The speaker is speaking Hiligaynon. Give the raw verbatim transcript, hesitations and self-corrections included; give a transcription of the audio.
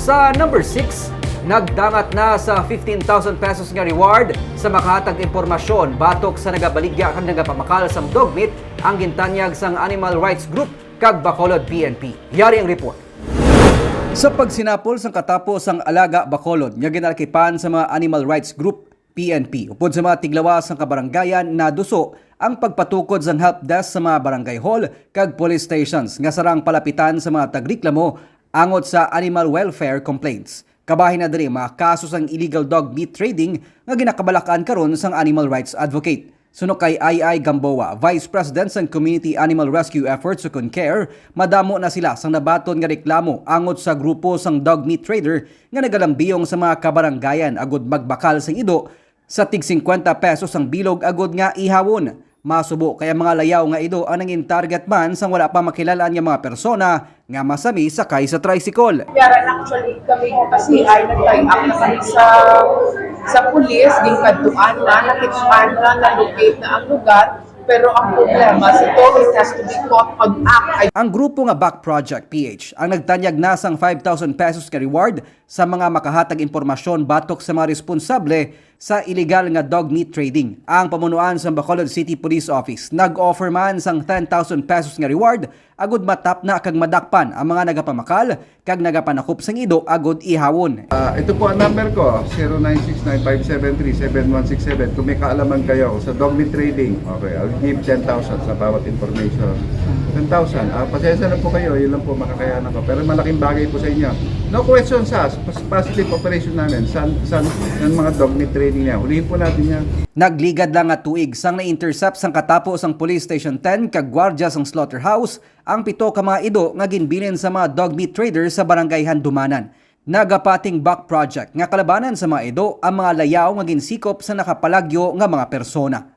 Sa number six, nagdangat na sa fifteen thousand pesos nga reward sa makahatag impormasyon batok sa nagabaligya kag nagapamakal sang dog meat ang gintanyag sang Animal Rights Group kag Bacolod P N P. Yari ang report. Sa pagsinapol sang katapo sang Alaga Bacolod nga ginalakipan sa mga animal rights group, P N P, upod sa mga tiglawas sang kabarangayan, naduso ang pagpatukod sang help desk sa mga barangay hall kag police stations nga sarang palapitan sa mga tagreklamo angot sa animal welfare complaints. Kabahin na diri mga kaso sang illegal dog meat trading nga ginakabalak-an karon sang animal rights advocate. Suno kay I I Gamboa, Vice President sang Community Animal Rescue Efforts, o CONCARE, madamo na sila sang nabaton nga reklamo angot sa grupo sang dog meat trader nga nagalambiyong sa mga kabarangayan agud magbakal sang ido sa tig singkwenta pesos ang bilog agud nga ihawon. Masubo kay ang mga layaw nga ido ang nangin target man sang wala pa makilal-an nga mga persona nga masami sakay sa tricycle. Yaran, actually, kami kasi ay nag-tie up na kami sa sa pulis, ginkadtuan na, nakit-an na, na-locate na ang lugar. Pero ang problema, si Tony has to be caught pag-act. Ang grupo nga Back Project P H ang nagtanyag na sang five thousand pesos nga reward sa mga makahatag impormasyon batok sa mga responsable sa illegal nga dog meat trading. Ang pamunuan sa Bacolod City Police Office nag-offer man sang ten thousand pesos nga reward agud matapna kag madakpan ang mga nagapamakal kag nagapanakop sang ido agud ihawon. Ah, ito po ang number ko, zero nine six nine five seven three seven one six seven. Kung may kaalaman kayo sa dog meat trading, okay, I'll give ten thousand sa bawat information. Ten thousand. Ah, pasensya na po kayo, yun lang po makakayanan ko. Pero malaking bagay po sa inyo. No questions asked, pas- positive operation namin sa, sa, sa mga dog meat trading niya. Hulihin po natin yan. Nagligad lang nga tuig sang na-intercept sang katapo sang Police Station ten kag gwardya sang slaughterhouse ang pito ka mga ido nga ginbilin sa mga dog meat trader sa Barangay Handumanan. Nagapating Back Project nga kalabanan sa mga ido ang mga layaw nga ginsikop sa nakapalagyo nga mga persona.